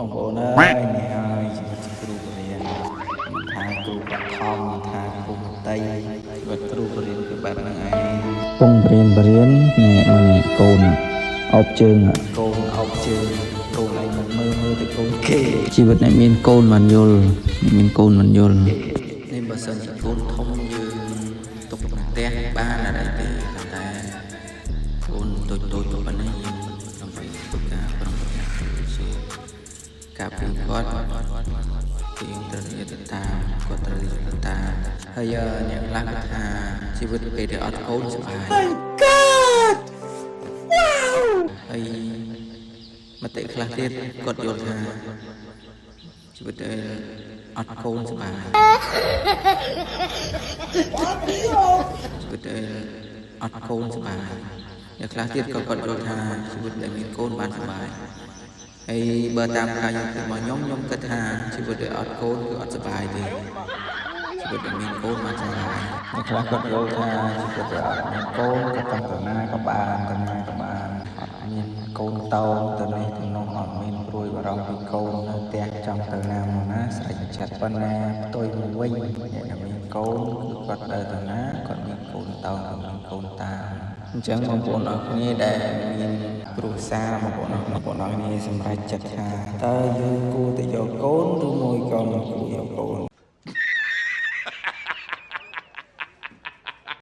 បងប្អូនអើយនេះហើយជីវិតជាគ្រូបរិញ្ញាមិនថាគ្រូបឋមមិនថាគ្រូមន្តីជីវិតគ្រូបរិញ្ញាគឺបែបហ្នឹងឯង ពងបរៀនបរៀននេះមើលនេះកូនអោបជើង កូនអោបជើងកូនឯងមិនមើលមើលតែកូនគេ ជីវិតអ្នកមានកូនមិនយល់អ្នកមានកូនមិនយល់ នេះបើសិនជាកូនធំយើងទុកក្នុងផ្ទះបានអត់អីទេប៉ុន្តែកូនតូចតូចប៉ុណ្ណេះយើងដើម្បីធ្វើការប្រុងប្រយ័ត្នជាការពីគាត់គឺយើងត្រូវនិយាយទៅតាមគាត់ត្រូវនិយាយទៅតាមហើយអ្នកខ្លះគាត់ថាជីវិតពេលដែលអត់កូនសប្បាយ God! ហើយមតិខ្លះទៀតគាត់យល់ថាជីវិតដែលអត់កូនសប្បាយជីវិតដែលអត់កូនសប្បាយអ្នកខ្លះទៀតក៏គាត់យល់ថាជីវិតដែលមានកូនបានសប្បាយហើយបើតាមការយល់ឃើញរបស់ខ្ញុំខ្ញុំគិតថាជីវិតដែលអត់កូនគឺអត់សប្បាយទេជីវិតដែលមានកូនបានសប្បាយអ្នកខ្លះគាត់យល់ថាជីវិតដែលអត់មានកូនក៏ចង់ទៅណាក៏បានទៅណាក៏បានអត់មានកូនតោងទៅនេះទៅនោះអត់មានព្រួយបារម្ភពីកូននៅផ្ទះចង់ទៅណាមកណាស្រេចចិត្តប៉ុណ្ណាផ្ទុយមកវិញអ្នកដែលមានកូនគឺគាត់ដើរទៅណាគាត់មានកូនតោងក៏មានកូនតាមអញ្ចឹងបងប្អូនអរគ្នាដែលមានគ្រួសារបងប្អូនអរបងប្អូនអរគ្នាសម្រេចចិត្តថាតើយើងគួរតែយកកូនឬមួយក៏មិនគួរយកកូន។